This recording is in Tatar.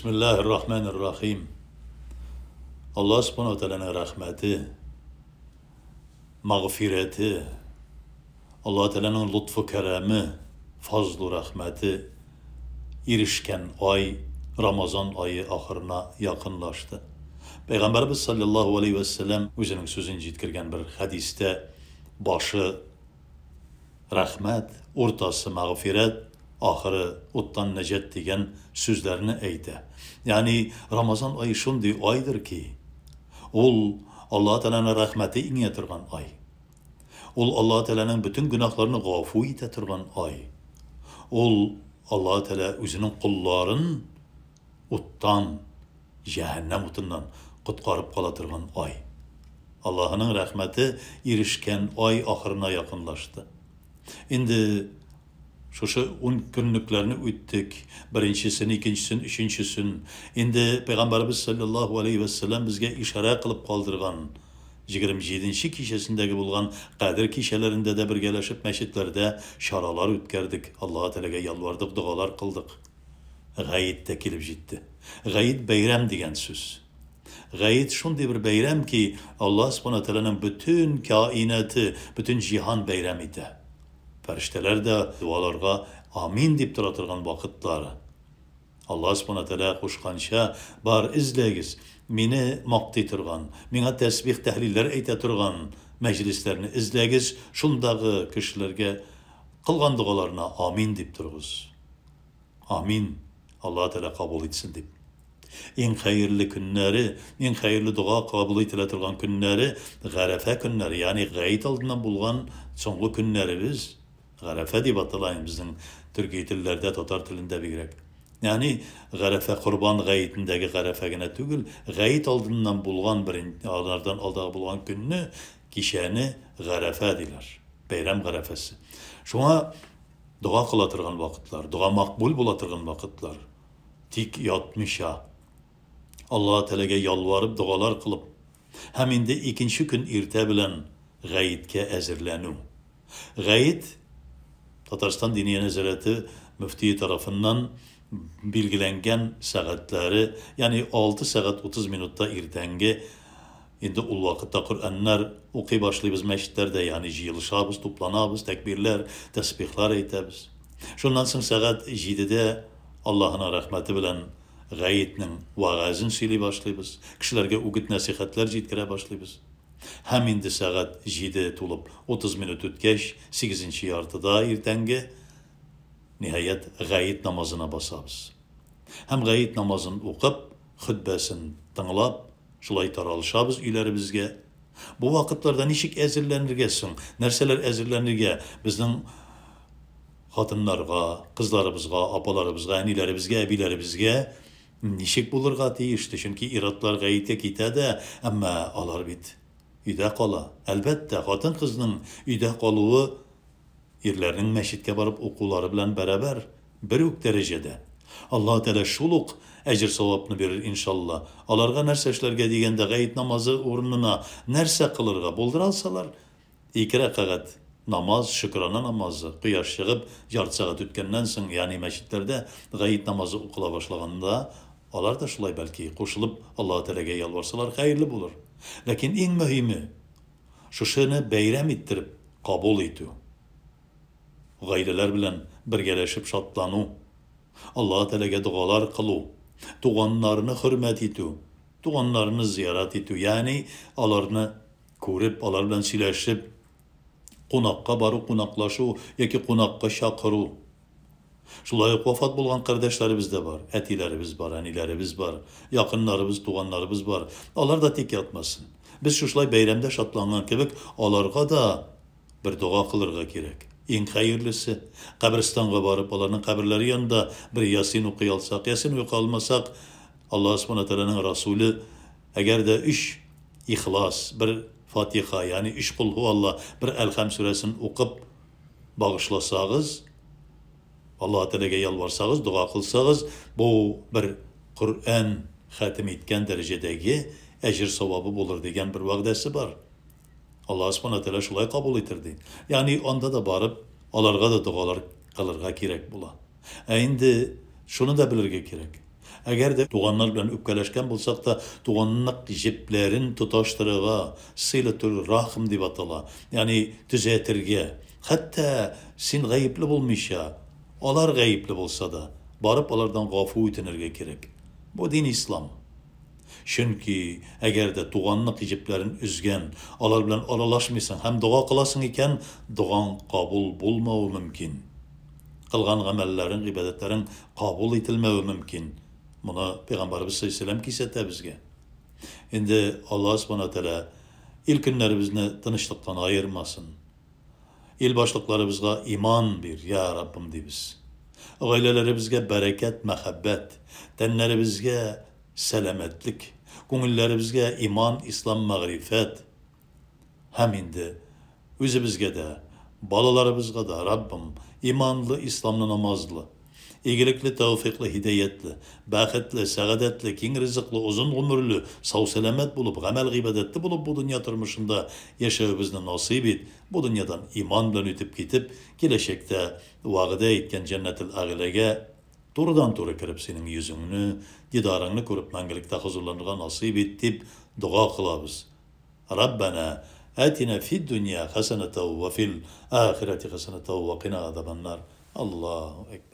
Бисмиллаһир рахманир рахим. Аллаһ субхана ва тәгаләнең рәхмәте, мәгъфирәте, Аллаһ Тәгаләнең лотфы кәрәме, фазлу рәхмәте ирешкән ай Рамазан ае ахырына якынлашты. Пәйгамбәрбез саллаллаһу алейһи вә сәлләм үзенең сүзен җиткергән бер хәдистә башы рәхмәт, уртасы мәгъфирәт, ахыры уттан нәҗат дигән сүзләрне әйтә. Ягъни Рамазан ае шундый айдыр ки, ул Аллаһ Тәгаләнең рәхмәте иңә торган ай. Ул Аллаһ Тәгаләнең бөтен гөнаһларны гафу итә торган ай. Ул Аллаһ Тәгалә үзенең колларын уттан, җәһәннәм утыннан коткарып кала торган ай. Аллаһының рәхмәте ирешкән ай ахырына якынлашты. Инде шушы ун көнлекләрне үттек, беренчесен, икенчесен, өченчесен. Инде Пәйгамбәребез салләллаһу алейһи вә сәлләм безгә ишарә кылып калдырган 27 нче кичәсендәге булган Кадер кичәләрендә дә бергәләшеп мәчетләрдә чаралар үткәрдек, Аллаһы Тәгаләгә ялвардык, догалар кылдык. Гает тә килеп җитте. Гает бәйрәм дигән сүз. Гает шундый бер бәйрәм ки, Аллаһ Субхана Тәгаләнең бөтен каинаты, бөтен җиһан бәйрәм итә. Фәрештәләр дә дуаларга амин дип тора торган вакытлары. Аллаһ Субхана Тәгалә кушканча, бар, эзләгез, мине мактый торган, миңа тәсбих, тәһлилләр әйтә торган мәҗлесләрне эзләгез, шундагы кешеләргә кылган догаларына амин дип торыгыз. Амин, Аллаһ Тәгалә кабул итсен дип. Иң хәерле көннәре, иң хәерле дога кабул ителә торган көннәре Гарәфә көннәре, ягъни гает алдыннан булган соңгы көннәребез. Гарәфә дип атала инде безнең төрки телләрдә, татар телендә бигрәк. Ягъни Гарәфә Корбан гаетендәге Гарәфә генә түгел, гает алдыннан булган берен, алардан алдагы булган көнне, кичәне Гарәфә диләр. Бәйрәм Гарәфәсе. Шуңа дога кыла торган вакытлар, дога макбул була торган вакытлар. Тик ятмыйча, Аллаһы Тәгаләгә ялварып, догалар кылып, һәм инде икенче көн иртә белән гаеткә әзерләнү. Гает Татарстан Диния нәзарәте мөфтие тарафыннан билгеләнгән сәгатьләре, ягъни 6 сәгать 30 минутта иртәнге, инде ул вакытта Коръәннәр укый башлыйбыз мәчетләрдә, ягъни җыелышабыз, тупланабыз, тәкбирләр, тәсбихлар әйтәбез. Шуннан соң сәгать җидедә Аллаһының рәхмәте белән гаетнең вәгазен сөйли башлыйбыз, кешеләргә үгет-нәсыйхәтләр җиткерә башлыйбыз. Һәм инде сәгать җиде тулып 30 минут үткәч, сигезенче яртыда иртәнге, ниһаять, гает намазына басабыз. Һәм гает намазын укып, хөтбәсен тыңлап, шулай таралышабыз өйләребезгә. Бу вакытларда ничек әзерләнергә соң? Нәрсәләр әзерләнергә? Безнең хатыннарга, кызларыбызга, апаларыбызга, әниләребезгә, әбиләребезгә ничек булырга тиеште? Чөнки ир-атлар гаеткә китә дә, әмма алар бит өйдә кала. Әлбәттә, хатын-кызның өйдә калуы ирләрнең мәчеткә барып укулары белән бәрабәр, бер үк дәрәҗәдә. Аллаһы Тәгалә шул ук әҗер-савапны бирер, иншалла. Аларга нәрсә эшләргә дигәндә, гает намазы урынына нәрсә кылырга булдыра алсалар, ике рәкәгать намаз, шөкрана намазы, кояш чыгып, ярты сәгать үткәннән соң, ягъни мәчетләрдә гает намазы укыла башлаганда, алар да шулай, бәлки, кушылып Аллаһы Тәгаләгә ялварсалар, хәерле булыр. Ләкин иң мөһиме, шушыны бәйрәм иттереп кабул итү. Гаиләләр белән бергәләшеп шатлану, Аллаһы Тәгаләгә догалар кылу, туганнарны хөрмәт итү, туганнарны зиярат итү, ягъни аларны күреп, алар белән сөйләшеп, кунакка бару, кунаклашу яки кунакка чакыру. Шулай ук вафат булган кардәшләребез дә бар, әтиләребез бар, әниләребез бар, якыннарыбыз, туганнарыбыз бар. Алар да тик ятмасын. Без шушылай бәйрәмдә шатланган кебек, аларга да бер дога кылырга кирәк. Иң хәерлесе, каберстанга барып, аларның каберләре янында бер ясин укый алсак, ясин укый алмасак, Аллаһ Субхана Тәгаләнең Расуле, әгәр дә өч Ихлас, бер Фатиха, ягъни өч Кул һу Алла, бер Әлхәм сүрәсен укып багышласагыз, Аллаһ Тәгаләгә ялварсагыз, дога кылсагыз, бу бер Коръән хәтем иткән дәрәҗәдәге әҗер-савабы булыр дигән бер вәгъдәсе бар. Аллаһ Субхана Тәгалә шулай кабул итер ди. Ягъни анда да барып, аларга да догалар кылырга кирәк була. Ә инде шуны да белергә кирәк. Әгәр дә туганнар белән үпкәләшкән булсак та, туганлык җепләрен тоташтырырга, сыйлатур рахм дип атала, ягъни төзәтергә. Хәтта син гаепле булмыйча, алар гаепле булса да, барып алардан гафу үтенергә кирәк. Бу дин ислам. Чөнки әгәр дә туганлык җепләрен өзгән, алар белән аралашмыйсың һәм дога кыласың икән, догаң кабул булмавы мөмкин. Кылган гамәлләрең, гыйбадәтләрең кабул ителмәве мөмкин. Моны Пәйгамбәребез саллаллаһу кисәтә безгә. Инде Аллаһ субхана тәгалә ил көннәребезне тынычлыктан аермасын. Ил башлыкларыбызга иман бир, я Раббым, дибез. Гаиләләребезгә бәрәкәт, мәхәббәт, тәннәребезгә сәламәтлек, күңелләребезгә иман, ислам, мәгърифәт һәм инде үзебезгә дә, балаларыбызга да, Раббым, иманлы, исламлы, намазлы, игелекле, тәүфиклы, һидәятле, бәхетле, сәгадәтле, киң ризыклы, озын гомерле, сау-сәламәт булып, гамәл-гыйбадәтле булып бу дөнья тормышында яшәвебезне насыйп ит, бу дөньядан иман белән үтеп китеп, киләчәктә вәгъдә иткән җәннәтел әгъләгә турыдан-туры кереп синең йөзеңне, дидарыңны күреп мәңгелектә хозурланырга насыйп ит дип дога кылабыз. Раббана атина фид дөнья хәсәнәтәү вә фил ахирәти хәсәнәтәү вә кина азабаннар. Аллаһу әкбәр.